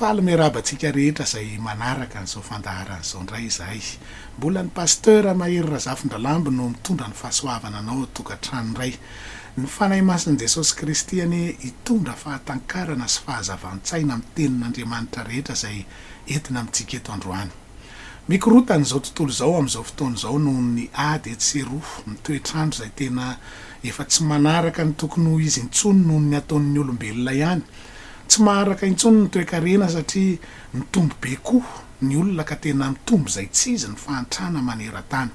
Faly miarahaba antsika rehetra izay manaraka an'izao fandaharana izao indray izahay. Mbola ny Pasteur Mahery Razafindralambo no mitondra ny fahasoavana anao ao an-tokantrano indray. Ny Fanahy Masin'i Jesosy Kristy anie hitondra fahatankarana sy fahazavan-tsaina amin'ny Tenin'Andriamanitra rehetra izay entina amintsika eto androany. Mikorotana izao tontolo izao amin'izao fotoana izao noho ny ady etsy sy eroa, ny toetr'andro izay tena efa tsy manaraka ny tokony ho izy intsony noho ny ataon'ny olombelona ihany. Tsy maharaka intsony ny toekarena satria mitombo be koa ny olona ka tena mitombo izay tsy izy ny fahantrana maneran-tany.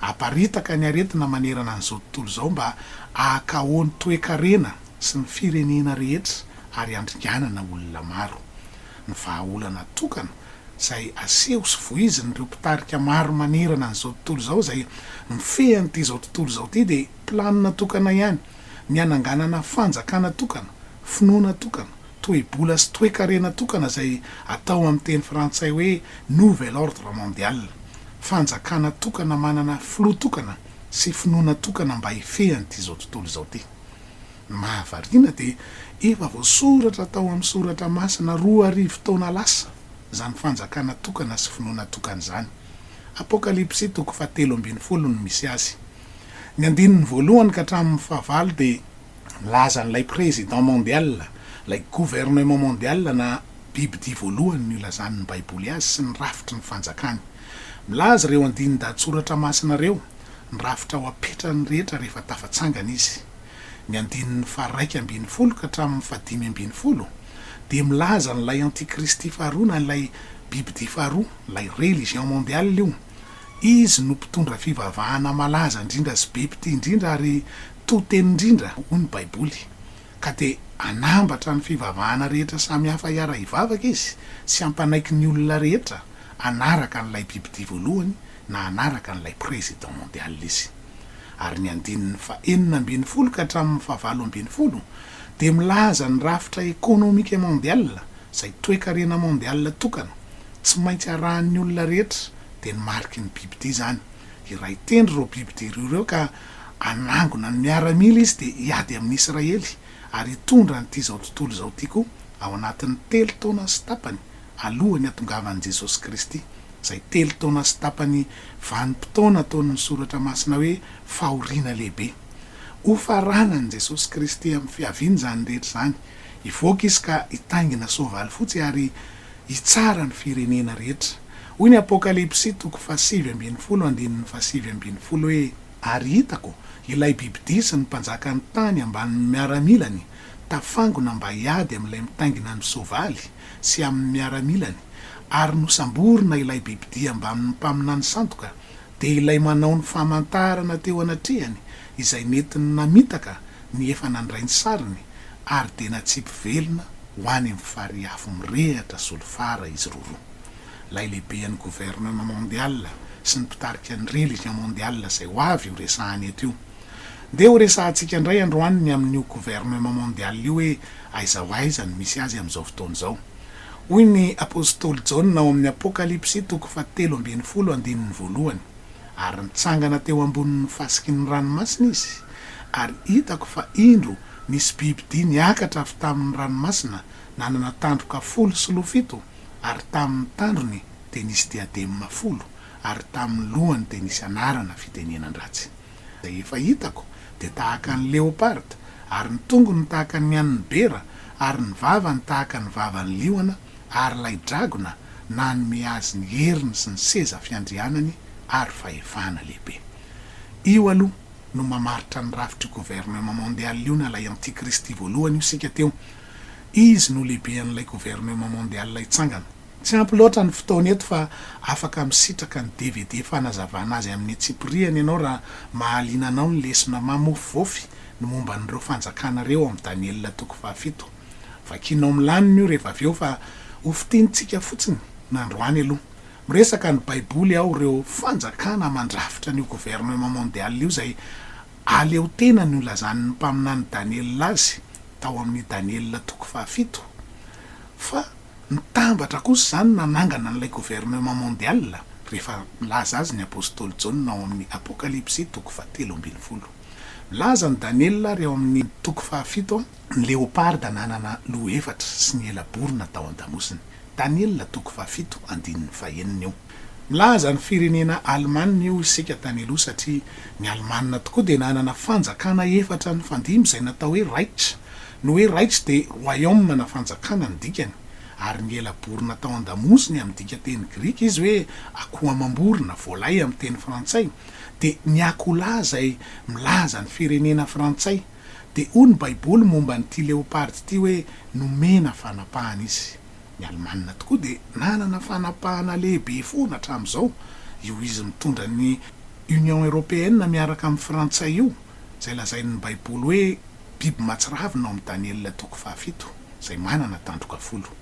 Aparitaka ny aretina manerana an'izao tontolo izao mba hahakahô ny toekarena sy ny firenena rehetra ary handringanana olona maro. Ny vahaolana tokana izay aseho sy voizin'ireo mpitarika maro manerana an'izao tontolo izao izay mifehy an'ity izao tontolo izao ity dia planina tokana ihany, ny hananganana fanjakana tokana, finoana tokana, toe-bola sy toe-karena tokana izay atao amin'ny teny frantsay hoe nouvel ordre mondial, fanjakana tokana manana filoha tokana sy finoana tokana mba hifehy an'ity izao tontolo izao ity. Ny mahavariana dia efa voasoratra tao amin'ny soratra masina 2000 taona lasa izany fanjakana tokana sy finoana tokana izany. Apokalypsy toko fahatelo ambin'ny folo no misy azy. Ny andininy voalohany ka hatramin'ny fahavalo dia milaza an'ilay président mondial, ilay gouvernement mondial na bibidia voalohany no ilazan'ny baiboly azy sy ny rafitry ny fanjakany. Milaza ireo andinin-dahatsoratra masina ireo ny rafitra ho apetrany rehetra rehefa tafatsangana izy. Ny andininy faha-11 ka hatramin'ny faha-15 dia milaza an'ilay antikristy faharoa na ilay bibidia faharoa, ilay religion mondiale io. Izy no mpitondra fivavahana malaza indrindra sy be mpitia indrindra ary to teny indrindra, hoy ny Baiboly. Ka dia hanambatra ny fivavahana rehetra samy hafa hiara-hivavaka izy sy hampanaiky ny olona rehetra hanaraka an'ilay bibidia voalohany na hanaraka an'ilay président mondial izy. Ary ny andininy faha-16 ka hatramin'ny faha-18 dia milaza ny rafitra ekonomika mondial, izay toekarena mondial tokana, tsy maintsy arahan'ny olona rehetra, dia ny mariky ny bibidia izany. Hiray tendro ireo bibidia roa ireo ka hanangona ny miaramila izy dia hiady amin'i Israely ary hitondra an'ity izao tontolo izao ity koa ao anatin'ny telo taona sy tapany alohan'ny hatongavan'i Jesosy Kristy, izay telo taona sy tapany vanim-potoana ataon'ny Soratra Masina hoe fahoriana lehibe. Hofaranan'i Jesosy Kristy amin'ny fiaviany izany rehetra izany. Hivoaka Izy ka hitaingina soavaly fotsy ary hitsara ny firenena rehetra. Hoy ny Apokalypsy toko fahasivy ambin'ny folo andininy fahasivy ambin'ny folo hoe, Ary hitako ilay bibidia sy ny mpanjakan'ny tany ambanin'ny miaramilany tafangona mba hiady amin'ilay mitaingina ny soavaly sy amin'ny miaramilany, ary nosamborina ilay bibidia mbamin'ny mpaminany sandoka, dia ilay manao ny famantarana teo anatrehany, izay nentiny namitaka ny efa nandray ny sariny, ary dia natsipy velona ho any amin'ny farihy afo mirehatra solifara izy roroa. Ilay lehibean'ny gouvernement mondial sy ny mpitarika ny religion mondiale izay ho avy io resahana eto io. Ndeha ho resahantsika indray androany ny amin'io gouvernement mondial io hoe aiza ho aiza no misy azy amin'izao fotoana izao. Hoy ny apostoly Jaona ao amin'ny Apokalypsy toko fahatelo ambin'ny folo andininy voalohany, Ary nitsangana teo ambonin'ny fasiky ny ranomasina izy, ary hitako fa indro nisy bibi-dia niakatra avy tamin'ny ranomasina, nanana tandroka folo sy loha fito, ary tamin'ny tandrony dia nisy diadema folo, ary tamin'ny lohany dia nisy anarana fitenenan-dratsy. Izay efa hitako dia tahaka ny leoparda, ary ny tongony tahaka ny an'ny bera, ary ny vavany tahaka ny vavan'ny liona, ary ilay dragona nanome azy ny heriny sy ny seza fiandrianany ary fahefana lehibe. Io aloha no mamaritra ny rafitr'io gouvernement mondial io na ilay antikristy voalohany io isika teo. Izy no lehibean'ilay gouvernement mondial hitsangana. Tsy ampy loatra ny fotoana eto fa afaka misitraka ny dvd fanazavana azy amin'ny antsipirihany ianao raha mahaliana anao ny lesona mamofivofy ny momba an'ireo fanjakana ireo ao amin'ny Daniela toko fahafito. Vakianao milamina io rehefa avy eo fa ho fintinintsika fotsiny ny androany aloha. Miresaka ny baiboly ao ireo fanjakana mandrafitra an'io gouvernement mondial io izay aleo tena nolazan'ny mpaminany Daniela azy tao amin'ny Daniela toko fahafito fa Nitambatra kosa izany nanangana an'ilay gouvernement mondial, rehefa milaza azy ny apostoly Jaona ao amin'ny Apokalypsy toko fahatelo ambin'ny folo. Milaza an'i Daniela ary ao amin'ny toko fahafito ny leoparda nanana loha efatra sy ny ela-borona tao an-damosiny. Daniela toko fahafito andininy fahenina io. Milaza ny firenena Alemanina io isika tany aloha satria ny Alemanina tokoa dia nanana fanjakana efatra nifandimby izay natao hoe Reich. Ny hoe Reich dia royaume na fanjakana ny dikany ary ny ela-borona tao an-damosiny amin'ny dikanteny grika izy hoe akoho amam-borona, volaille amin'ny teny frantsay, dia ny akoholahy izay milaza ny firenena frantsay. Dia hoy ny baiboly momba an'ity leopard ity hoe nomena fanapahana izy. Ny Alemanina tokoa dia nanana fanapahana lehibe foana hatramin'izao, io izy mitondra ny Union Européenne miaraka amin'ny frantsay io, izay lazain'ny baiboly hoe biby mahatsiravina ao amin'ny Daniela toko fahafito, izay manana tandroka folo.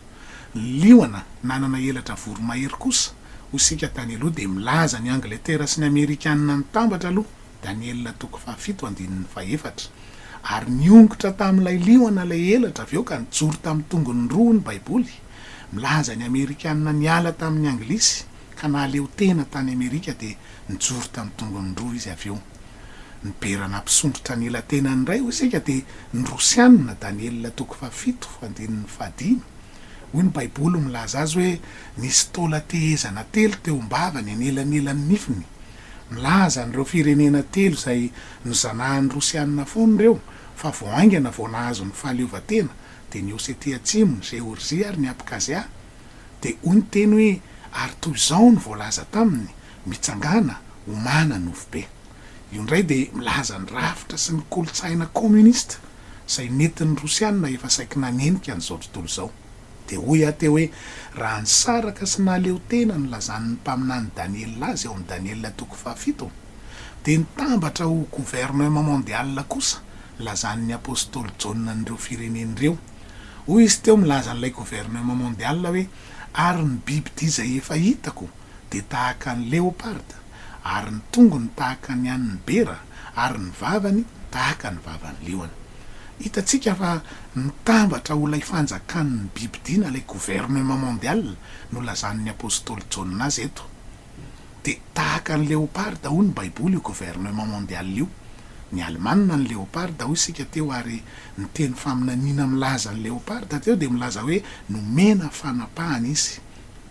Ny liona nanana elatra voromahery kosa, hoy isika tany aloha, dia milaza ny Angletera sy ny Amerikanina nitambatra aloha, Daniela toko fahafito andininy fahefatra. Ary niongotra tamin'ilay liona ilay elatra avy eo ka nijoro tamin'ny tongony roa ny Baiboly. Milaza ny Amerikanina niala tamin'ny Anglisy ka nahaleo tena tany Amerika dia nijoro tamin'ny tongony roa izy avy eo. Ny bera nampisondrotra ny elatenany indray hoy isika dia ny Rosianina, Daniela toko fahafito andininy fahadimy. Hoy ny Baiboly milaza azy hoe nisy taolan-tehezana telo teo am-bavany anelanelan'ny nifiny. Milaza an'ireo firenena telo izay nozanahan'ny Rosianina foana ireo fa vao haingana vao nahazo ny fahaleovantena, dia ny Ossetie Atsimo, ny Géorgie ary ny Abkhazia. Dia hoy ny teny hoe, Ary toy izao no voalaza taminy, Mitsangàna, homàna nofo be. Io indray dia milaza ny rafitra sy ny kolontsaina kominista izay nentin'ny Rosianina efa saiky nanenika an'izao tontolo izao. Dia hoy aho teo hoe, raha nisaraka sy nahaleo tena ny lazan'ny mpaminany Daniela azy ao amin'ny Daniela toko fahafito, dia nitambatra ho gouvernement mondial kosa ny lazan'ny apostoly Jaona an'ireo firenena ireo. Hoy izy teo milaza an'ilay gouvernement mondial hoe, ary ny bibidia izay efa hitako dia tahaka ny leoparda, ary ny tongony tahaka ny an'ny bera, ary ny vavany tahaka ny vavan'ny liona. Hitantsika fa nitambatra ho ilay fanjakan'ny bibidia na ilay gouvernement mondial nolazan'ny apostoly Jaona azy eto. Dia tahaka ny leoparda hoy ny baiboly io gouvernement mondial io. Ny alemanina ny leoparda hoy isika teo ary ny teny faminaniana milaza ny leoparda teo dia milaza hoe nomena fanapahana izy.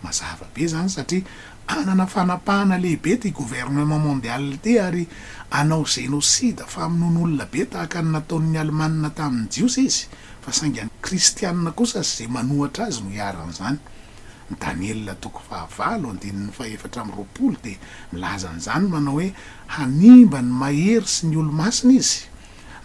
Mazava be izany satria hanana fanapahana lehibe ity gouvernement mondial ity ary hanao génocide, famonoan'olona be tahaka ny nataon'ny Alemanina tamin'ny Jiosy izy fa saingy ny Kristianina kosa sy izay manohatra azy no iharan'izany. Ny Daniela toko fahavalo andininy faha-24 dia milaza an'izany manao hoe hanimba ny mahery sy ny olo-masina izy.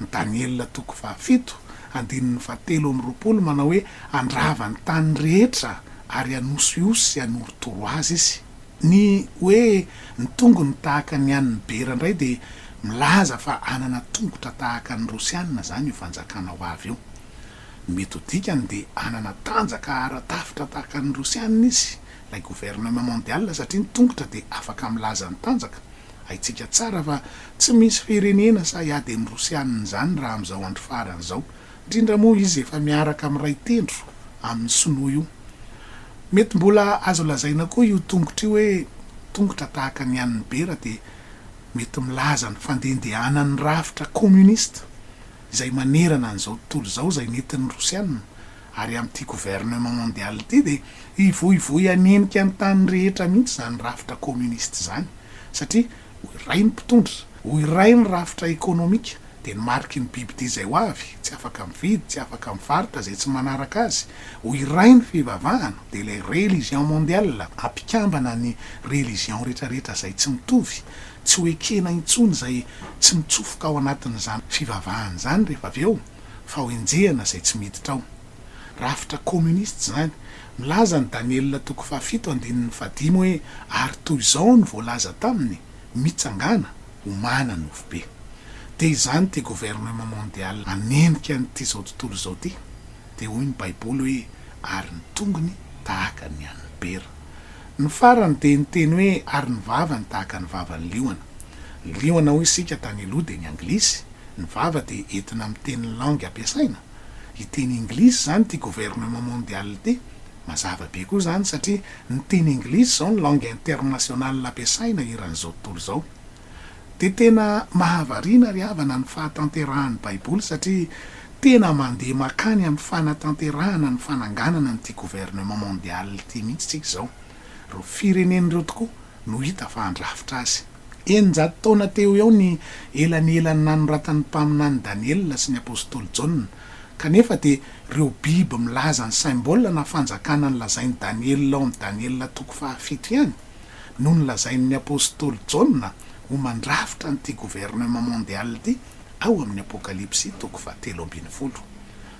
Ny Daniela toko fahafito, andininy fahatelo amby 20 manao hoe handrava ny tany rehetra ary hanosihosy sy hanorotoro azy izy. Ny hoe ny tongony tahaka ny an'ny bera indray dia milaza fa hanana tongotra tahaka ny Rosiana izany io fanjakana ho avy io. Ny mety ho dikany dia hanana tanjaka ara-tafitra tahaka ny Rosiana izy, ilay gouvernement mondial, satria ny tongotra dia afaka milaza ny tanjaka. Haintsika tsara fa tsy misy firenena sahy hiady amin'ny Rosianina izany raha amin'izao andro farany izao, indrindra moa izy efa miaraka miray tendro amin'ny sinoa io. Mety mbola azo lazaina koa io tongotra io hoe tongotra tahaka ny an'ny bera dia mety milaza ny fandehandehanan'ny rafitra communiste izay manerana an'izao tontolo izao izay nentin'ny Rosianina ary amin'ity gouvernement mondial ity dia hivoivoy hanenika ny tany rehetra mihitsy izany rafitra communiste izany satria ho iray ny mpitondra, ho iray ny rafitra ekonomika, dia ny mariky ny bibidia izay ho avy, tsy afaka mividy, tsy afaka mivarotra izay tsy manaraka azy, ho iray ny fivavahana, dia ilay religion mondiale, hampikambana ny religion retraretra izay tsy mitovy, tsy ho ekena intsony izay tsy mitsofoka ao anatin'izany fivavahana izany rehefa avy eo, fa ho enjehina izay tsy miditra ao. Rafitra kominista izany. Milaza ny Daniela toko fahafito andininy fahadimy hoe, Ary toy izao no voalaza taminy, Mitsangàna, homàna nofo be. Dia izany ity gouvernement mondial hanenika an'ity izao tontolo izao ity. Dia hoy ny Baiboly hoe, Ary ny tongony tahaka ny an'ny bera. Ny farany dia niteny hoe, Ary ny vavany tahaka ny vavan'ny liona. Ny liona hoy isika tany aloha dia ny anglisy, ny vava dia entina miteny ny langue ampiasaina. Hiteny inglisy izany ity gouvernement mondial ity. Mazava be koa izany satria ny teny inglisy izao no langue internationale ampiasaina eran'izao tontolo izao. Dia tena mahavariana ry havana ny fahatanterahan'ny baiboly satria. Tena mandeha makany amin'ny fanatanterahana ny fananganana an'ity gouvernement mondial ity mihitsy tsika izao. Ireo firenena ireo tokoa no hita fa handrafitra azy. 600 taona teo ho eo ny elanelan'ny nanoratan'ny mpaminany Daniela sy ny apostoly Jaona. Kanefa dia ireo biby milaza ny symbole na fanjakana nolazain'i Daniela ao amin'ny Daniela toko fahafito ihany no nolazain'ny apostoly Jaona ho mandrafitra an'ity gouvernement mondial ity ao amin'ny Apokalypsy toko fahatelo ambin'ny folo.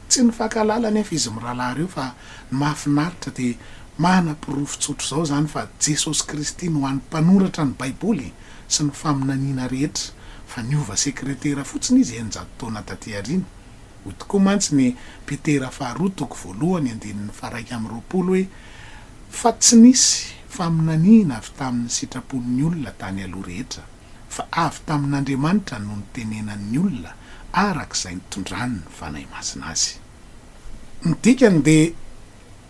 Tsy nifankahalala anefa izy mirahalahy ireo fa ny mahafinaritra dia manaporofo tsotra izao izany fa Jesosy Kristy no hany mpanoratra ny Baiboly sy ny faminaniana rehetra fa niova sekretera fotsiny izy 600 taona taty aoriana. Hoy tokoa mantsy ny Petera faharoa toko voalohany andininy faha-21 hoe, Fa tsy nisy faminaniana avy tamin'ny sitrapon'ny olona tany aloha rehetra, fa avy tamin'Andriamanitra no nitenenan'ny olona araka izay nitondrany ny Fanahy Masina azy. Ny dikany dia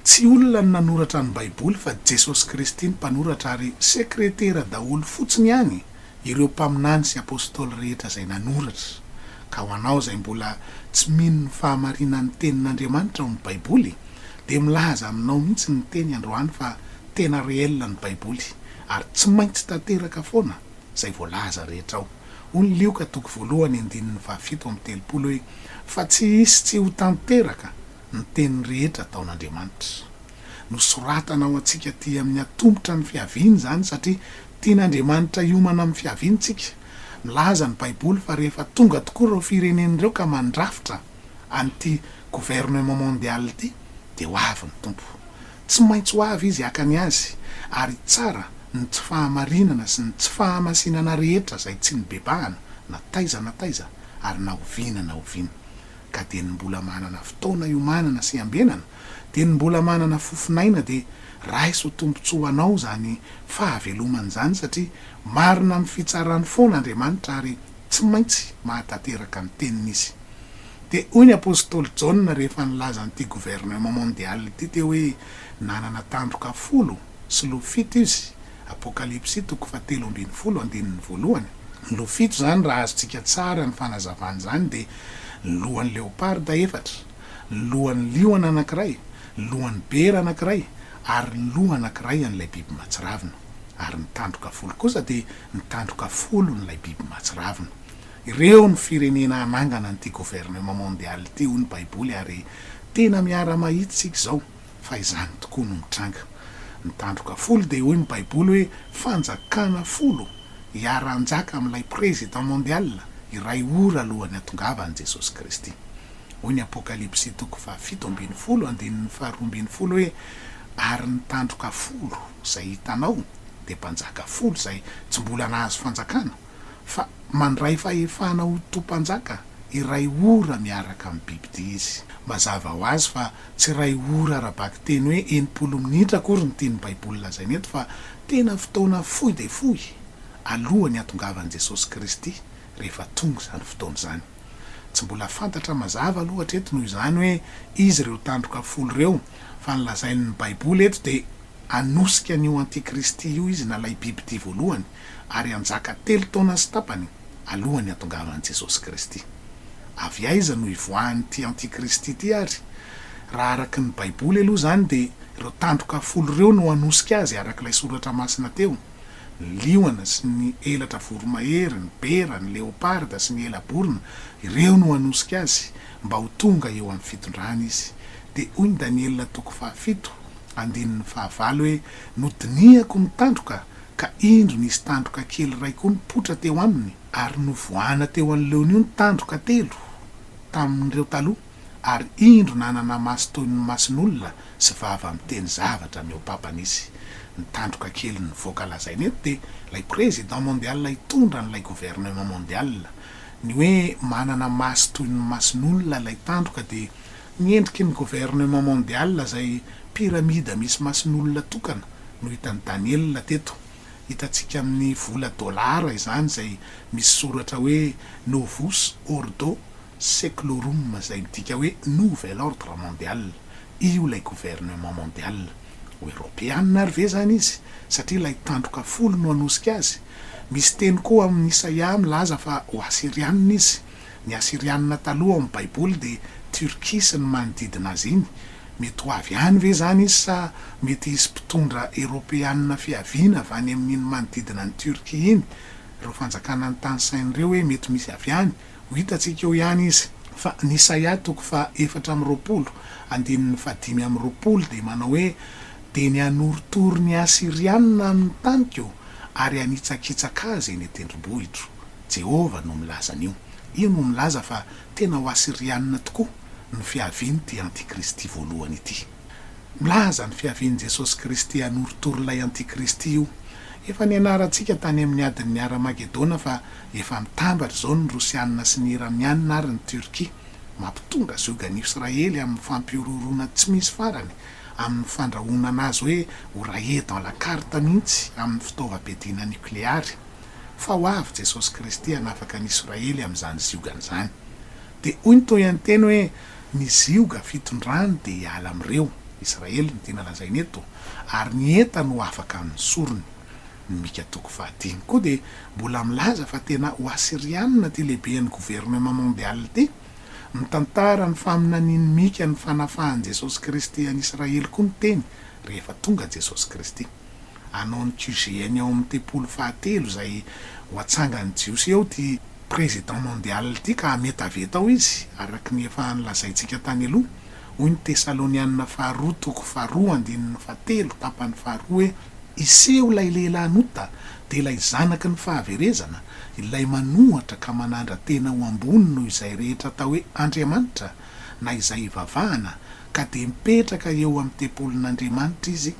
tsy olona no nanoratra ny Baiboly fa Jesosy Kristy no mpanoratra ary sekretera daholo fotsiny ihany ireo mpaminany sy apostoly rehetra izay nanoratra. Ka ho anao izay mbola tsy mino ny fahamarinan'ny tenin'Andriamanitra ao amin'ny Baiboly dia milaza aminao mihitsy ny teny androany fa tena réel ny Baiboly ary tsy maintsy tanteraka foana izay voalaza rehetra ao. Hoy ny Lioka toko voalohany andininy faha-37 hoe, Fa tsy hisy tsy ho tanteraka ny teny rehetra ataon'Andriamanitra. Nosoratana ho antsika aty amin'ny atomotra ny fiaviany izany satria tian'Andriamanitra hiomana amin'ny fiaviany tsika. Milaza ny Baiboly fa rehefa tonga tokoa ireo firenena ireo ka mandrafitra an'ity gouvernement mondial ity dia ho avy ny Tompo. Tsy maintsy ho avy Izy haka ny Azy ary hitsara ny tsy fahamarinana sy ny tsy fahamasinana rehetra izay tsy nibebahana na taiza na taiza ary na oviana na oviana. Ka dia ny mbola manana fotoana hiomanana sy hiambenana, dia ny mbola manana fofon'aina dia raiso ho tombontsoa ho anao izany fahavelomana izany satria marina amin'ny fitsarany foana Andriamanitra ary tsy maintsy mahatanteraka ny teniny Izy. Dia hoy ny apostoly Jaona rehefa nilaza an'ity gouvernement mondial ity teo hoe nanana tandroka folo sy loha fito izy, Apokalypsy toko fahatelo ambin'ny folo andininy voalohany. Ny loha fito izany raha azontsika tsara ny fanazavana izany dia ny lohan'ny leoparda efatra, ny lohan'ny liona anankiray, ny lohan'ny bera anankiray ary ny loha anankiray an'ilay biby mahatsiravina. Ary ny tandroka folo kosa dia ny tandroka folon'ilay biby mahatsiravina. Ireo no firenena hanangana an'ity gouvernement mondial ity hoy ny baiboly ary tena miara-mahita isika izao fa izany tokoa no mitranga. Ny tandroka folo dia hoy ny baiboly hoe fanjakana folo hiara-hanjaka amin'ilay président mondial iray ora alohan'ny hatongavan'i Jesosy Kristy. Hoy ny Apokalypsy toko faha-17 andininy faha-12 hoe ary ny tandroka folo izay hitanao dia mpanjaka folo izay tsy mbola nahazo fanjakana fa mandray fahefana ho tompanjaka iray ora miaraka amin'ny bibidia izy. Mazava ho azy fa tsy iray ora ara-bakiteny hoe 60 minitra akory no tian'ny Baiboly lazaina eto fa tena fotoana fohy dia fohy alohan'ny hatongavan'i Jesosy Kristy rehefa tonga izany fotoana izany. Tsy mbola fantatra mazava aloha hatreto noho izany hoe iza ireo tandroka folo ireo fa ny lazain'ny Baiboly eto dia hanosika an'io antikristy io izy na ilay bibidia voalohany ary hanjaka telo taona sy tapany alohan'ny hatongavan'i Jesosy Kristy. Avy aiza no hivoahan'ity antikristy ity ary? Raha araka ny Baiboly aloha izany dia ireo tandroka folo ireo no hanosika azy araka ilay soratra masina teo, ny liona sy ny elatra voromahery, ny bera, ny leoparda sy ny ela-borona, ireo no hanosika azy mba ho tonga eo amin'ny fitondrana izy. Dia hoy ny Daniela toko fahafito andininy fahavalo hoe, Nodinihako ny tandroka, ka indro nisy tandroka kely iray koa nipoitra teo aminy, ary novoahana teo anoloan'io ny tandroka telo tamin'ireo taloha, ary indro nanana maso toy ny mason'olona sy vava miteny zavatra mihoa-papana izy. Ny tandroka kely nivoaka lazaina eto dia ilay président mondial hitondra an'ilay gouvernement mondial. Ny hoe manana maso toy ny mason'olona ilay tandroka dia ny endriky ny gouvernement mondial izay pyramide misy mason'olona tokana no hitan'i Daniela teto. Hitantsika amin'ny vola dolara izany izay misy soratra hoe Novus Ordo Seclorum izay midika hoe Nouvel Ordre Mondial. Io ilay gouvernement mondial. Ho Eropeanina ary ve izany izy? Satria ilay tandroka folo no hanosika azy. Misy teny koa amin'ny Isaia milaza fa ho Asyrianina izy. Ny Asyrianina taloha ao amin'ny Baiboly dia Turquie sy ny manodidina azy iny. Mety ho avy any ve izany izy sa mety hisy mpitondra eropeanina fiaviana avy any amin'iny manodidina an'i Turquie iny? Ireo fanjakana notanisaina ireo hoe mety misy avy any? Ho hitantsika eo ihany izy. Fa ny Isaia toko faha 24 andininy faha 25 dia manao hoe, Dia ny hanorotoro ny Asyrianina amin'ny taniko ary hanitsakitsaka azy eny an-tendrombohitro. Jehovah no milaza an'io. Io no milaza fa tena ho Asyrianina tokoa no fiavian'ity Antikristy voalohany ity. Milaza ny fiavian'i Jesosy Kristy hanorotoro ilay Antikristy io. Efa nianarantsika tany amin'ny adin'ny Hara-Magedona fa efa mitambatra izao ny Rosianina sy ny Iranianina ary ny Turquie. Mampitondra zioga an'i Israely amin'ny fampihorohoroana tsy misy farany, amin'ny fandrahonana azy hoe ho rayé dans la carte mihitsy amin'ny fitaovam-piadiana nukleary. Fa ho avy Jesosy Kristy hanafaka an'i Israely amin'izany ziogany izany. Dia hoy ny tohianteny hoe, Ny zioga fitondrany dia hiala amin'ireo, Israely no tiana lazaina eto, ary ny entany ho afaka amin'ny sorony. Ny Mika toko fahadimy koa dia mbola milaza fa tena ho Asyrianina ity lehiben'ny gouvernement mondial ity. Mitantara ny faminanian'i Mika ny fanafahan'i Jesosy Kristy an'i Israely koa ny teny rehefa tonga Jesosy Kristy. Hanao ny QGN ao amin'ny tempoly fahatelo izay ho atsangan'ny Jiosy eo ity Président mondial ity ka hametaveta ao izy araka ny efa nolazaintsika tany aloha. Hoy ny Tesalonianina faharoa toko faharoa andininy fahatelo tapany faharoa hoe, Hiseho ilay lehilahin'ota, dia ilay zanaky ny fahaverezana, ilay manohatra ka manandra-tena ho ambony noho izay rehetra atao hoe Andriamanitra na izay ivavahana, ka dia mipetraka eo amin'ny tempolin'Andriamanitra izy,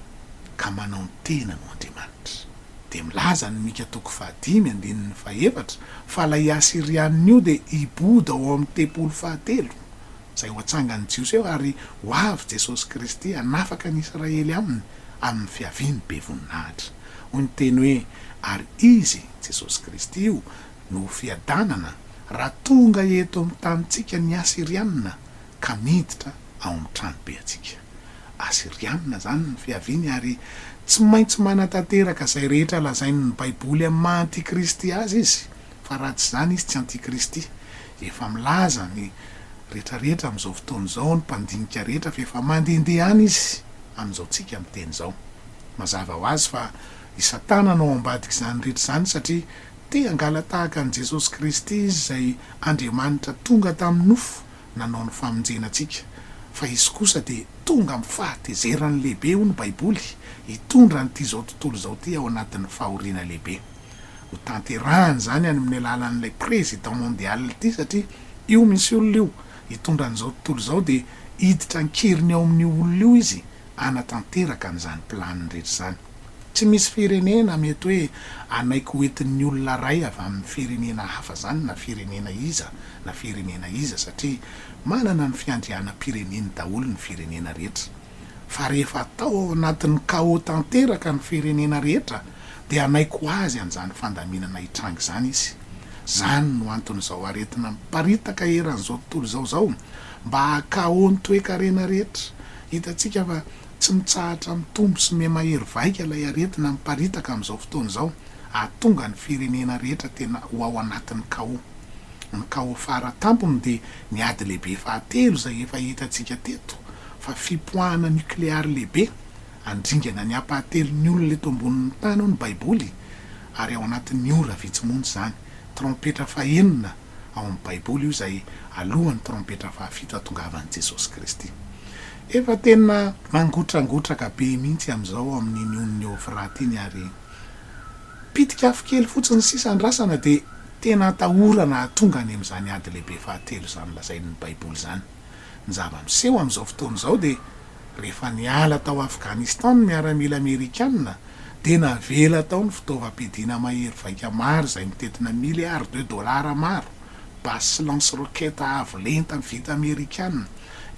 ka manao ny tenany ho Andriamanitra. Dia milaza ny Mika toko fahadimy andininy fahefatra fa ilay Asyrianina io dia hibodo ao amin'ny tempoly fahatelo, izay ho atsangan'ny Jiosy eo, ary ho avy Jesosy Kristy hanafaka ny Israely aminy amin'ny fiaviany be voninahitra. Hoy ny teny hoe, Ary Izy, Jesosy Kristy io, no ho fiadanana, raha tonga eto amin'ny tanintsika ny Asyrianina ka miditra ao amin'ny tranobe antsika. Asyrianina izany ny fiaviany ary tsy maintsy manatanteraka izay rehetra lazain'ny Baiboly amin'ny maha antikristy azy izy, fa raha tsy izany izy tsy antikristy. Efa milaza ny rehetrarehetra amin'izao fotoana izao, ny mpandinika rehetra fa efa mandehandeha any izy amin'izao tsika miteny izao. Mazava ho azy fa i Satana no ao ambadik'izany rehetra izany satria te hangala-tahaka an'i Jesosy Kristy izy izay Andriamanitra tonga tamin'ny nofo nanao ny famonjena antsika, fa izy kosa dia tonga amin'ny fahatezerany lehibe, hoy ny Baiboly, hitondra an'ity izao tontolo izao ity ao anatin'ny fahoriana lehibe. Ho tanterahany izany any amin'ny alalan'ilay président mondial ity, satria io misy olona io hitondra an'izao tontolo izao dia hiditra an-keriny ao amin'io olona io izy hanatanteraka an'izany planiny rehetra izany. Tsy misy firenena mety hoe hanaiky ho entin'ny olona iray avy amin'ny firenena hafa izany na firenena iza na firenena iza satria manana ny fiandrianam-pireneny daholo ny firenena rehetra. Fa rehefa atao ao anatin'ny chaos tanteraka ny firenena rehetra dia hanaiky ho azy an'izany fandaminana hitranga izany izy. Izany no anton'izao aretina miparitaka eran'izao tontolo izao izao mba haha-chaos ny toe-karena rehetra. Hitantsika fa Tsy mitsahatra mitombo sy mihamahery vaika ilay aretina miparitaka amin'izao fotoana izao, hahatonga ny firenena rehetra tena ho ao anatin'ny chaos. Ny chaos fara tampony dia ny ady lehibe fahatelo izay efa hitantsika teto fa fipoahana nukleary lehibe, handringana ny ampahatelon'ny olona eto ambonin'ny tany hoy ny baiboly, ary ao anatin'ny ora vitsy monja izany. Trompetra fahenina. ao amin'ny Baiboly io izay alohan'ny trompetra fahafito hatongavan'i Jesosy Kristy. Efa tena mangotrangotraka be mihitsy amin'izao ao amin'iny onin'i Eofrata iny ary pitika afo kely fotsiny sisa andrasana dia tena atahorana hahatonga any amin'izany ady lehibe fahatelo izany lazain'ny Baiboly izany. Ny zava-miseho amin'izao fotoana izao dia rehefa niala tao Afghanistan ny miaramila amerikana dia navela tao ny fitaovam-piadiana mahery vaika maro izay mitentina milliards de dollars maro, basy sy lance-roquette avo lenta vita amerikana,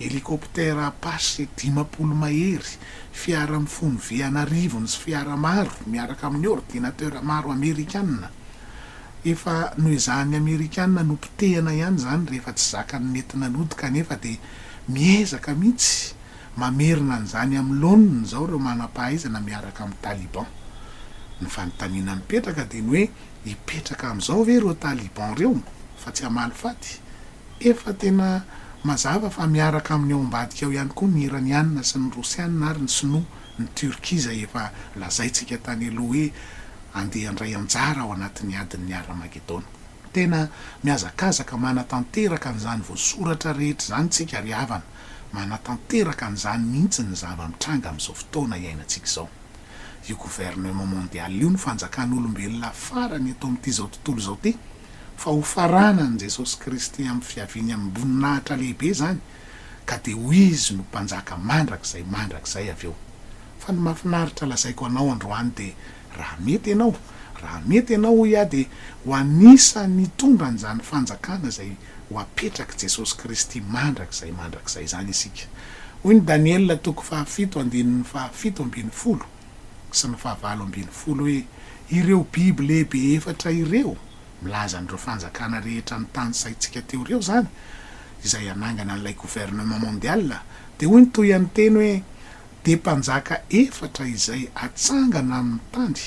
hélicoptère Apache 50 mahery, fiara mifono vy an'arivony sy fiara maro miaraka amin'ny ordinateur maro amerikana. Efa noezahan'ny amerikana nopotehina ihany izany rehefa tsy zakan'ny nentina nody kanefa dia miezaka mihitsy Mamerina an'izany amin'ny laoniny izao ireo manam-pahaizana miaraka amin'ny Taliban. Ny fanontaniana mipetraka dia ny hoe hipetraka amin'izao ve ireo Taliban ireo fa tsy hamaly faty? Efa tena Mazava fa miaraka aminy ao ambadika ao ihany koa ny Iraniana sy ny Rosiana ary ny Sinoa, ny Turquie izay efa lazaintsika tany aloha hoe andeha handray anjara ao anatin'ny adin'ny Haramagedona. Tena mihazakazaka manatanteraka an'izany voasoratra rehetra izany tsika ry havana, manatanteraka an'izany mihitsy ny zava-mitranga amin'izao fotoana iainantsika izao. Io gouvernement mondial io no fanjakan'olombelona farany eto amin'ity izao tontolo izao ity, fa ho faranan'i Jesosy Kristy amin'ny fiaviany amim-boninahitra lehibe izany, ka dia ho Izy no Mpanjaka mandrakizay mandrakizay avy eo. Fa ny mahafinaritra lazaiko anao androany dia raha mety ianao, raha mety ianao hoy aho dia ho anisan'ny hitondra an'izany fanjakana izay ho apetrak'i Jesosy Kristy mandrakizay mandrakizay izany isika. Hoy ny Daniela toko fahafito andininy fahafito ambinifolo sy ny fahavalo ambinifolo hoe, Ireo biby lehibe efatra ireo, milaza an'ireo fanjakana rehetra notanisaintsika teo ireo izany, izay hanangana an'ilay gouvernement mondial, dia hoy ny tohian'ny teny hoe, dia mpanjaka efatra izay hatsangana amin'ny tany,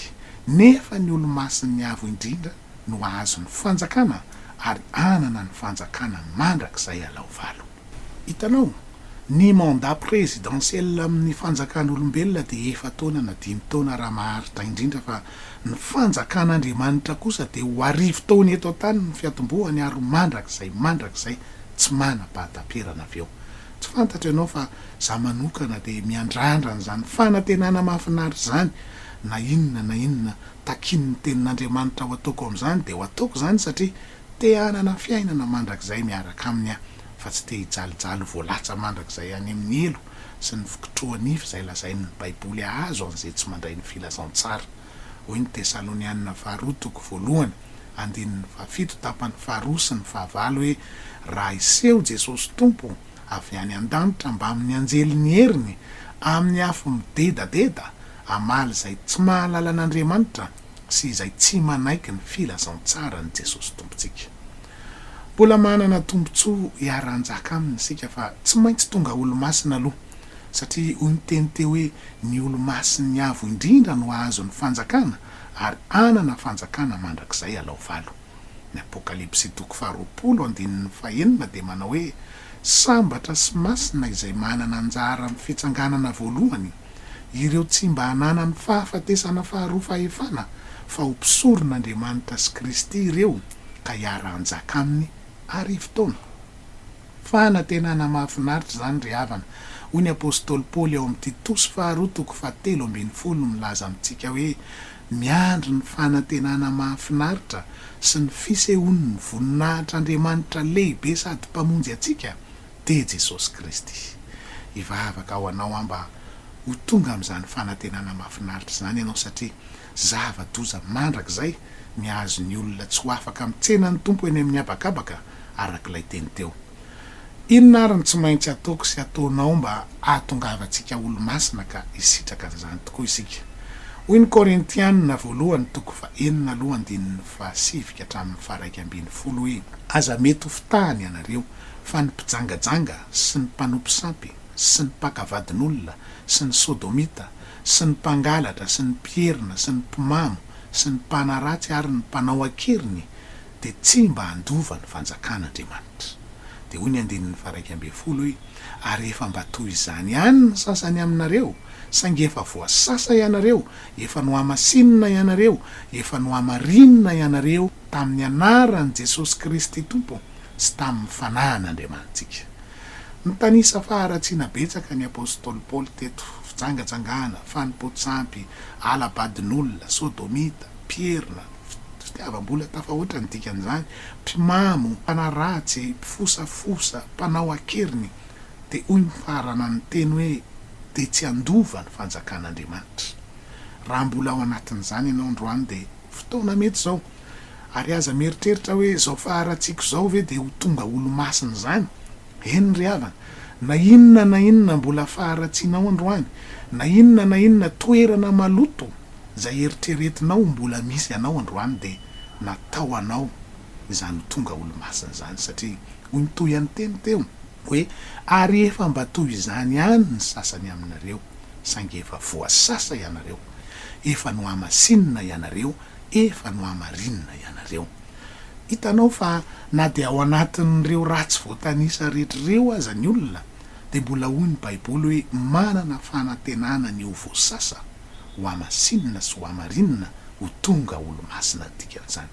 nefa ny olo-masin'ny Avo Indrindra no hahazo ny fanjakana ary hanana ny fanjakana mandrakizay alaovalo. Hitanao, ny mandat présidentiel amin'ny fanjakan'olombelona dia efa-taona na dimy taona raha maharitra indrindra fa ny fanjakan'Andriamanitra kosa dia ho arivo taona eto an-tany ny fiatombohany ary ho mandrakizay mandrakizay tsy manam-pahataperana avy eo. Tsy fantatro ianao fa za manokana dia miandrandra an'izany fanantenana mahafinaritra izany na inona na inona takian'ny tenin'Andriamanitra ho ataoko amin'izany dia ho ataoko izany satria te hanana fiainana mandrakizay miaraka aminy aho fa tsy te hijalijaly ho voalatsa mandrakizay any amin'ny helo sy ny fikitroha-nify izay lazain'ny baiboly hahazo an'izay tsy mandray ny filazantsara hoy ny Tesalonianina faharoa toko voalohany andininy fahafito tapany faharoa sy ny fahavalo hoe raha hiseho Jesosy Tompo avy any an-danitra mbamin'ny anjelin'ny heriny amin'ny afo midedadeda hamaly izay tsy mahalala an'Andriamanitra sy izay tsy manaiky ny filazantsaran'i Jesosy Tompontsika. Mbola manana tombontsoa hiara-hanjaka aminy isika fa tsy maintsy tonga olo-masina aloha satria hoy ny teny teo hoe ny olo-masin'ny Avo Indrindra no hahazo ny fanjakana ary hanana fanjakana mandrakizay alao valo. Ny Apokalypsy toko faharoapolo andininy fahenina dia manao hoe, Sambatra sy masina izay manana anjara amin'ny fitsanganana voalohany, ireo tsy mba hananany fahafatesana faharoa fahefana, fa ho mpisoron'Andriamanitra sy Kristy ireo ka hiara-hanjaka aminy arivo taona. Fanantenana mahafinaritra izany ry havana, hoy ny apostoly Paoly ao amin'ny Titosy faharoa toko fahatelo ambinifolo milaza amintsika hoe miandry ny fanantenana mahafinaritra sy ny fisehoan'ny voninahitr'Andriamanitra lehibe sady Mpamonjy antsika, dia Jesosy Kristy. Hivavaka ho anao aho mba ho tonga amin'izany fanantenana mahafinaritra izany ianao satria zava-doza mandrakizay ny hahazo ny olona tsy ho afaka mitsena ny Tompo eny amin'ny habakabaka araka ilay teny teo. Inona ary no tsy maintsy ataoko sy ataonao mba hahatongavantsika olo-masina ka hisitraka an'izany tokoa isika? Hoy ny Korintiana voalohany toko fahenina aloha andininy fahasivy ka hatramin'ny faharaika ambinifolo hoe, Aza mety ho fitahana ianareo, fa ny mpijangajanga sy ny mpanompo sampy sy ny mpaka vadin'olona sy ny sodomita sy ny mpangalatra sy ny mpierina sy ny mpimamo sy ny mpanaratsy ary ny mpanao an-keriny dia tsy mba handova ny fanjakan'Andriamanitra. Dia hoy ny andininy faha-11 hoe, Ary efa mba toy izany ihany ny sasany aminareo, saingy efa voasasa ianareo, efa nohamasinina ianareo, efa nohamarinina ianareo tamin'ny anaran'i Jesosy Kristy Tompo sy tamin'ny Fanahin'Andriamanitsika. Nitanisa faharatsiana betsaka ny apostoly Paoly teto, fijangajangana, fanompoan-tsampy, ala-badin'olona, sodomita, mpierina, fitiavam-bola tafahoatra ny dikan'izany, mpimamo, mpanaratsy, mpifosafosa, mpanao an-keriny, dia hoy ny faharana ny teny hoe dia tsy handova ny fanjakan'Andriamanitra. Raha mbola ao anatin'izany ianao androany dia fotoana mety izao. Ary aza mieritreritra hoe izao faharatsiako izao ve dia ho tonga olo-masina izany? Eny ry havana, na inona na inona mbola faharatsianao androany, na inona na inona toerana maloto izay eritreretinao ho mbola misy anao androany dia natao anao izany ho tonga olo-masina izany satria hoy ny tohian'ny teny teo hoe ary efa mba toy izany ihany ny sasany aminareo saingy efa voasasa ianareo, efa nohamasinina ianareo, efa nohamarinina ianareo. Hitanao fa na dia ao anatin'ireo ratsy voatanisa rehetra ireo aza ny olona, dia mbola hoy ny Baiboly hoe manana fanantenana ny ho voasasa, ho hamasinina sy ho hamarinina, ho tonga olo-masina ny dikan'izany.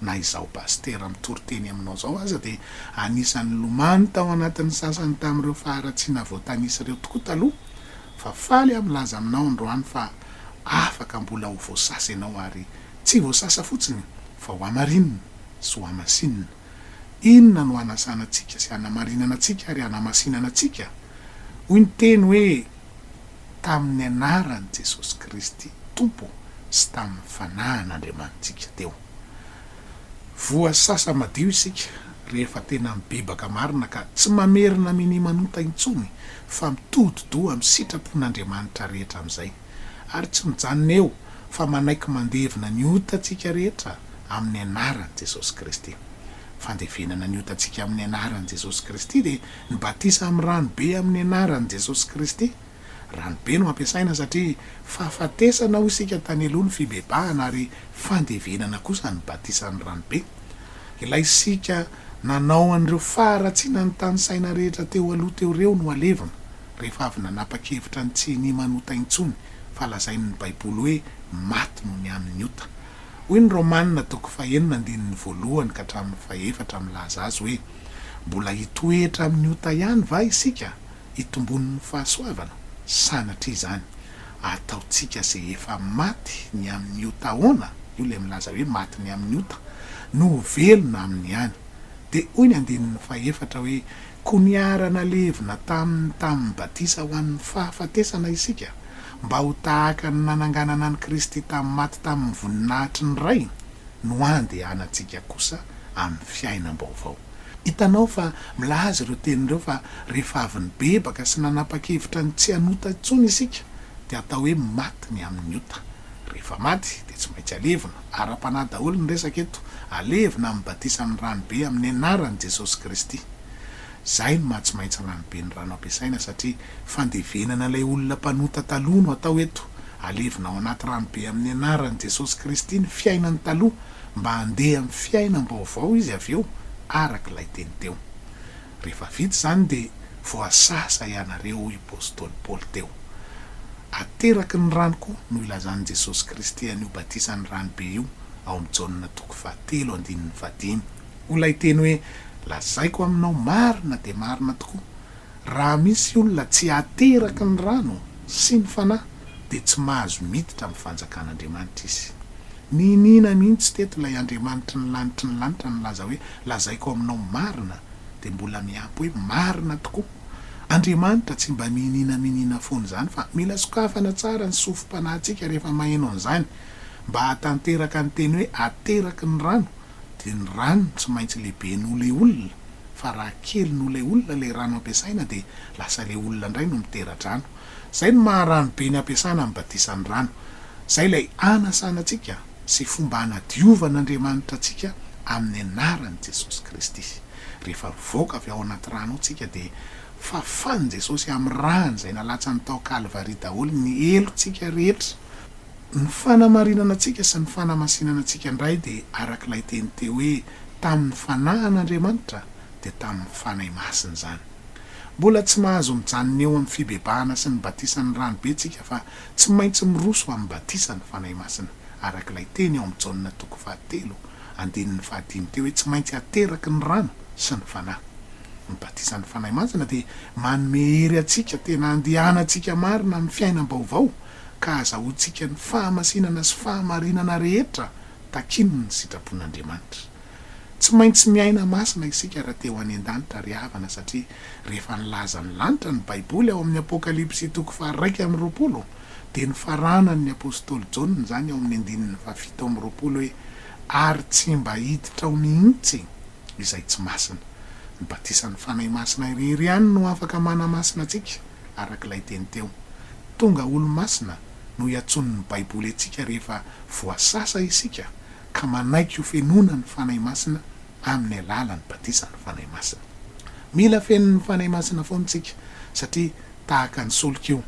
Na izaho pasitera mitory teny aminao izao aza dia anisan'ny nilomano tao anatin'ny sasany tamin'ireo faharatsiana voatanisa ireo tokoa taloha, fa faly aho milaza aminao androany fa afaka mbola ho voasasa ianao ary tsy voasasa fotsiny fa ho hamarinina sy ho hamasinina. Inona no hanasana antsika sy hanamarinana antsika ary hanamasinana antsika? Hoy ny teny hoe, Tamin'ny anaran'i Jesosy Kristy Tompo sy tamin'ny Fanahin'Andriamanitsika teo. Voasasa madio isika rehefa tena mibebaka marina ka tsy mamerina minia manota intsony fa mitodi-doha amin'ny sitrapon'Andriamanitra rehetra amin'izay. Ary tsy mijanona eo fa manaiky mandevina ny otantsika rehetra amin'ny anaran'i Jesosy Kristy. Fandevenana ny otantsika amin'ny anaran'i Jesosy Kristy dia ny batisa amin'ny rano be amin'ny anaran'i Jesosy Kristy. Rano be no ampiasaina satria fahafatesana hoy isika tany aloha ny fibebahana ary fandevenana kosa ny batisan'ny rano be. Ilay isika nanao an'ireo faharatsiana notanisaina rehetra teo aloha teo ireo no alevina rehefa avy nanapa-kevitra ny tsy hinia manota intsony fa lazain'ny baiboly hoe maty noho ny amin'ny ota. Hoy ny Romana toko fahenina andininy voalohany ka hatramin'ny fahefatra milaza azy hoe, Mbola hitoetra amin'ny ota ihany va isika hitombon'ny fahasoavana? Sanatria izany! Ataontsika izay efa maty ny amin'ny ota ahoana? Io ilay milaza hoe maty ny amin'ny ota, no ho velona aminy ihany. Dia hoy ny andininy fahefatra hoe, Koa niara-nalevina taminy tamin'ny batisa ho an'ny fahafatesana isika, mba ho tahaka ny nananganana an'i Kristy tamin'ny maty tamin'ny voninahitry ny Ray, no handehanantsika kosa amin'ny fiainam-baovao. Hitanao fa milaza ireo teny ireo fa rehefa avy nibebaka sy nanapa-kevitra ny tsy hanota intsony isika, dia atao hoe maty ny amin'ny ota. Rehefa maty dia tsy maintsy alevina, ara-panahy daholo ny resaka eto, alevina amin'ny batisan'ny rano be amin'ny anaran'i Jesosy Kristy. Izay no maha tsy maintsy rano be ny rano ampiasaina satria fandevenana ilay olona mpanota taloha no atao eto, alevina ao anaty rano be amin'ny anaran'i Jesosy Kristy ny fiainany taloha mba handeha amin'ny fiainam-baovao izy avy eo araka ilay teny teo. Rehefa vita izany dia voasasa ianareo hoy Apostoly Paoly teo. Ateraky ny rano koa no ilazan'i Jesosy Kristy an'io batisan'ny rano be io ao amin'ny Jaona toko fahatelo andininy fahadimy. Hoy ilay teny hoe, Lazaiko aminao marina dia marina tokoa, raha misy olona tsy ateraky ny rano sy ny Fanahy dia tsy mahazo miditra amin'ny fanjakan'Andriamanitra izy. Niniana mihitsy teto ilay Andriamanitry ny lanitry ny lanitra nilaza hoe, Lazaiko aminao marina dia mbola miampy hoe marina tokoa. Andriamanitra tsy mba miniana miniana foana izany fa mila sokafana tsara ny sofim-panahintsika rehefa maheno an'izany mba hahatanteraka ny teny hoe ateraky ny rano dia ny rano tsy maintsy lehibe noho ilay olona fa raha kely noho ilay olona ilay rano ampiasaina dia lasa ilay olona indray no mitera-drano. Izay no maha rano be ny ampiasana amin'ny batisan'ny rano. Izay ilay anasana antsika sy fomba anadiovan'Andriamanitra antsika amin'ny anaran'i Jesosy Kristy. Rehefa mivoaka avy ao anaty rano ao tsika dia fafan'i Jesosy amin'ny rany izay nalatsany tao Kalvary daholo ny helotsika rehetra. Ny fanamarinana antsika sy ny fanamasinana antsika indray dia araka ilay teny teo hoe tamin'ny fanahin'Andriamanitra dia tamin'ny Fanahy Masina izany. Mbola tsy mahazo mijanona eo amin'ny fibebahana sy ny batisan'ny rano be tsika fa tsy maintsy miroso amin'ny batisan'ny Fanahy Masina araka ilay teny ao amin'ny Jaona toko fahatelo andininy fahadimy teo hoe tsy maintsy ateraky ny rano sy ny Fanahy. Ny batisan'ny Fanahy Masina dia manome hery antsika tena handehanantsika marina amin'ny fiainam-baovao ka hahazahoantsika ny fahamasinana sy fahamarinana rehetra takian'ny sitrapon'Andriamanitra. Tsy maintsy miaina masina isika raha te ho any an-danitra ry havana satria rehefa nilaza ny lanitra ny Baiboly ao amin'ny Apokalypsy toko faha-21 dia nofaranan'ny apostoly Jaona izany ao amin'ny andininy faha-27 hoe ary tsy mba hiditra ao mihitsy izay tsy masina. Ny batisan'ny Fanahy Masina irery ihany no afaka manamasina antsika araka ilay teny teo. Tonga olo-masina no iantsoan'ny Baiboly antsika rehefa voasasa isika ka manaiky ho fenoina ny Fanahy Masina amin'ny alalan'ny batisan'ny Fanahy Masina. Mila fenon'ny Fanahy Masina foana isika satria tahaka ny solika io.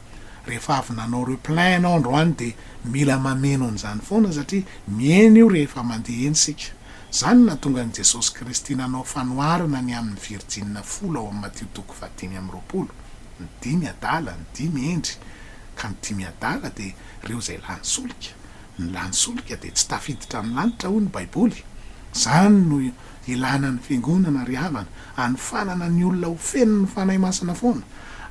Rehefa avy nanao replein ianao androany dia mila mameno an'izany foana satria mihena io rehefa mandeha eny isika. Izany no nahatonga an'i Jesosy Kristy nanao fanoharana ny amin'ny virjinina folo ao amin'ny Matio toko fahadimy amby 20, ny dimy adala, ny dimy hendry, ka ny dimy adala dia ireo izay lany solika. Ny lany solika dia tsy tafiditra amin'ny lanitra hoy ny Baiboly. Izany no ilana ny Fiangonana ry havana, hanofanana ny olona ho feno ny Fanahy Masina foana.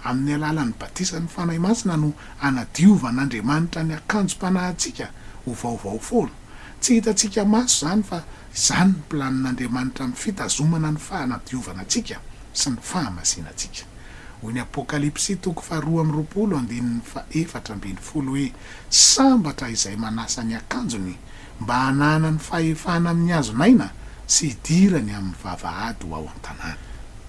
Amin'ny alalan'ny batisan'ny Fanahy Masina no anadiovan'Andriamanitra ny akanjom-panahintsika ho vaovao foana. Tsy hitantsika maso izany fa izany ny planin'Andriamanitra amin'ny fitazomana ny fanadiovana antsika sy ny fahamasinantsika. Hoy ny Apokalypsy toko faharoa amby 20 andininy faha-14 hoe, Sambatra izay manasa ny akanjony mba hananany fahefana amin'ny hazon'aina sy hidirany amin'ny vavahady ho ao an-tanàna.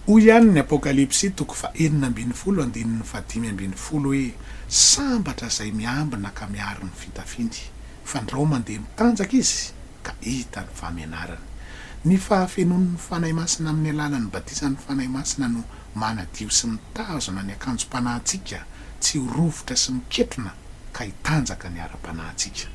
Hoy ihany ny Apokalypsy toko faha-16 andininy faha-15 hoe, Sambatra izay miambina ka miaro ny fitafiany, fandrao mandeha mitanjaka izy ka hita ny fahamenarany. Ny fahafenoan'ny Fanahy Masina amin'ny alalan'ny batisan'ny Fanahy Masina no manadio sy mitazona ny akanjom-panahintsika tsy ho rovitra sy miketrona ka hitanjaka ny ara-panahintsika.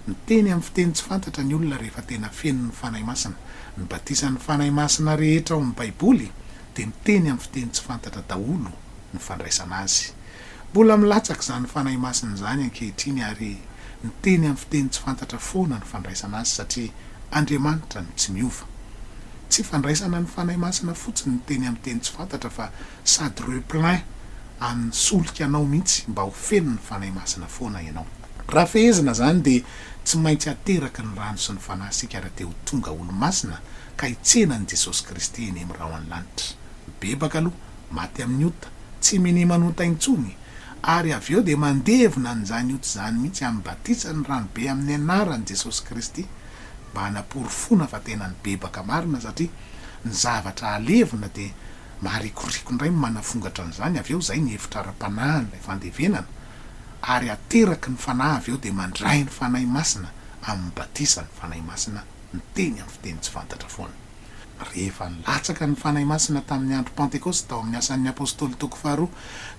Miteny amin'ny fiteny tsy fantatra ny olona rehefa tena feno ny Fanahy Masina. Ny batisan'ny Fanahy Masina rehetra ao amin'ny Baiboly dia miteny amin'ny fiteny tsy fantatra daholo ny fandraisana azy. Mbola milatsaka izany Fanahy Masina izany ankehitriny ary miteny amin'ny fiteny tsy fantatra foana ny fandraisana azy satria Andriamanitra no tsy miova. Tsy fandraisana ny Fanahy Masina fotsiny ny teny amin'ny teny tsy fantatra fa sady replein amin'ny solika anao mihitsy mba ho feno ny Fanahy Masina foana ianao. Raha fehezina izany dia tsy maintsy ateraky ny rano sy ny Fanahy isika raha te ho tonga olo-masina ka hitsena an'i Jesosy Kristy eny amin'ny rahon'ny lanitra. Mibebaka aloha, maty amin'ny ota, tsy minia manota intsony, ary avy eo dia mandevona an'izany ota izany mihitsy amin'ny batisan'ny ranobe amin'ny anaran'i Jesosy Kristy mba hanaporofoana fa tena nibebaka marina satria ny zavatra alevina dia maharikoriko indray ny manafongatra an'izany avy eo, izay ny hevitra ara-panahin'ilay fandevenana, ary ateraky ny Fanahy avy eo dia mandray ny Fanahy Masina amin'ny batisan'ny Fanahy Masina miteny amin'ny fiteny tsy fantatra foana. Rehefa nilatsaka ny Fanahy Masina tamin'ny andro Pantekosta tao amin'ny Asan'ny Apostoly toko faharoa,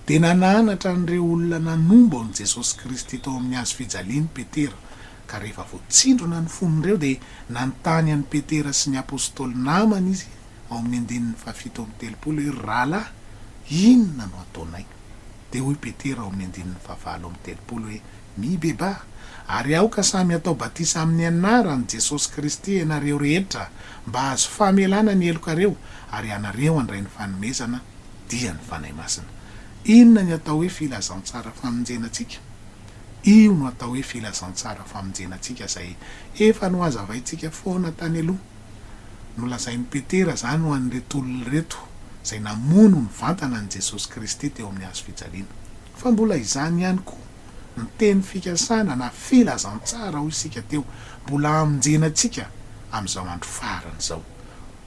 dia nananatra an'ireo olona nanombo an'i Jesosy Kristy tao amin'ny hazo fijaliany Petera, ka rehefa voatsindrona ny fon'ireo dia nanontany an'i Petera sy ny Apostoly namany izy ao amin'ny andininy fahafito amby 30 hoe, Ry rahalahy, inona no hataonay? Dia hoy Petera ao amin'ny andininy fahavalo amby 30 hoe, Mibebaha, ary aoka samy hatao batisa amin'ny anaran'i Jesosy Kristy ianareo rehetra, mba hahazo famelana ny helokareo, ary ianareo handray ny fanomezana, dia ny Fanahy Masina. Inona ny atao hoe filazantsara famonjena antsika? Io no atao hoe filazantsara famonjena antsika izay efa nohazavaintsika foana tany aloha. Nolazain'i Petera izany ho an'ireto olona ireto izay namono nivantana an'i Jesosy Kristy teo amin'ny hazo fijaliana. Fa mbola izany ihany koa ny teny fikasana na filazantsara hoy isika teo, mbola hamonjena antsika amin'izao andro farany izao.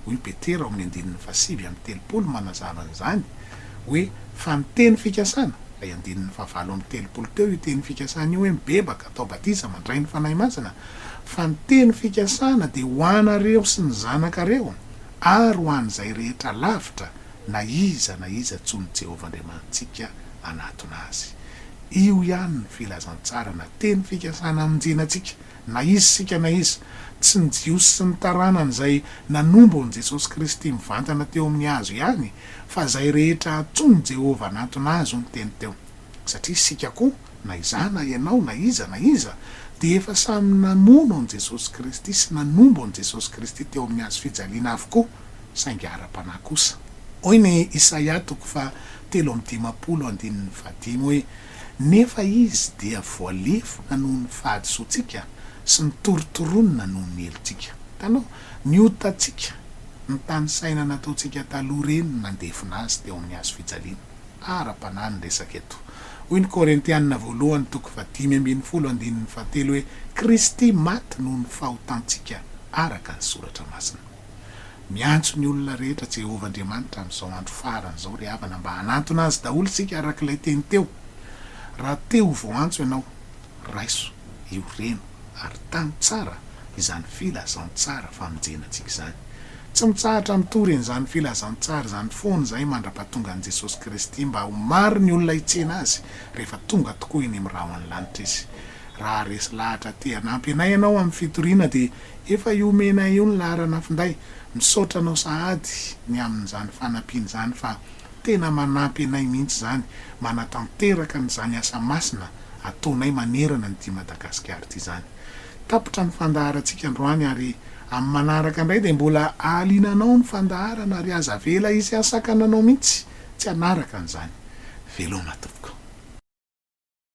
Hoy Petera ao amin'ny andininy fahasivy amby 30 manazava an'izany hoe fa ny teny fikasana, ilay andininy fahavalo amby 30 teo io teny fikasana io hoe mibebaka, atao batisa, mandray ny Fanahy Masina, fa ny teny fikasana dia ho anareo sy ny zanakareo ary ho an'izay rehetra lavitra na iza na iza antsoin'i Jehovah Andriamanitsika hanatona azy. Io ihany ny filazantsara na teny fikasana hamonjena antsika, na iza isika na iza. Tsy ny Jiosy sy ny taranany izay nanombo an'i Jesosy Kristy mivantana teo amin'ny hazo ihany, fa izay rehetra antsoin'i Jehovah hanatona azy, hoy ny teny teo. Satria isika koa, na izaho na ianao, na iza na iza, dia efa samy namono an'i Jesosy Kristy sy nanombo an'i Jesosy Kristy teo amin'ny hazo fijaliana avokoa, saingy ara-panahy kosa. Hoy ny Isaia toko faha 53 andininy fahadimy hoe, Nefa Izy dia voalefona noho ny fahadisoantsika sy notorontoronina noho ny helotsika. Hitanao? Ny otantsika, ny tany saina nataontsika taloha ireny no nandefona Azy teo amin'ny hazo fijaliana. Ara-panahy ny resaka eto. Hoy ny Korintiana voalohany toko faha-15 andininy fahatelo hoe, Kristy maty noho ny fahotantsika araka ny Soratra Masina. Miantso ny olona rehetra Jehovah Andriamanitra amin'izao andro farany izao ry havana mba hanantona Azy daholo isika araka ilay teny teo. Raha te ho voaantso ianao, raiso, ioreno ary tano tsara izany filazantsara famonjena antsika izany. Tsy mitsahatra mitory an'izany filazantsara izany foana izahay mandra-pahatongan'i Jesosy Kristy mba ho maro ny olona hitsena Azy rehefa tonga tokoa eny amin'ny rahon'ny lanitra Izy. Raha resy lahatra te hanampy anay ianao amin'ny fitoriana dia efa io omenay io ny laharana finday. Misaotra anao sahady ny amin'izany fanampiana izany fa tena manampy anay mihitsy izany manatanteraka an'izany asa masina ataonay manerana an'ity Madagasikara ity izany. Tapitra ny fandaharantsika androany ary amin'ny manaraka indray dia mbola hahaliana anao ny fandaharana ary aza avela hisy hahasakana anao mihitsy tsy hanaraka an'izany. Veloma tompoko.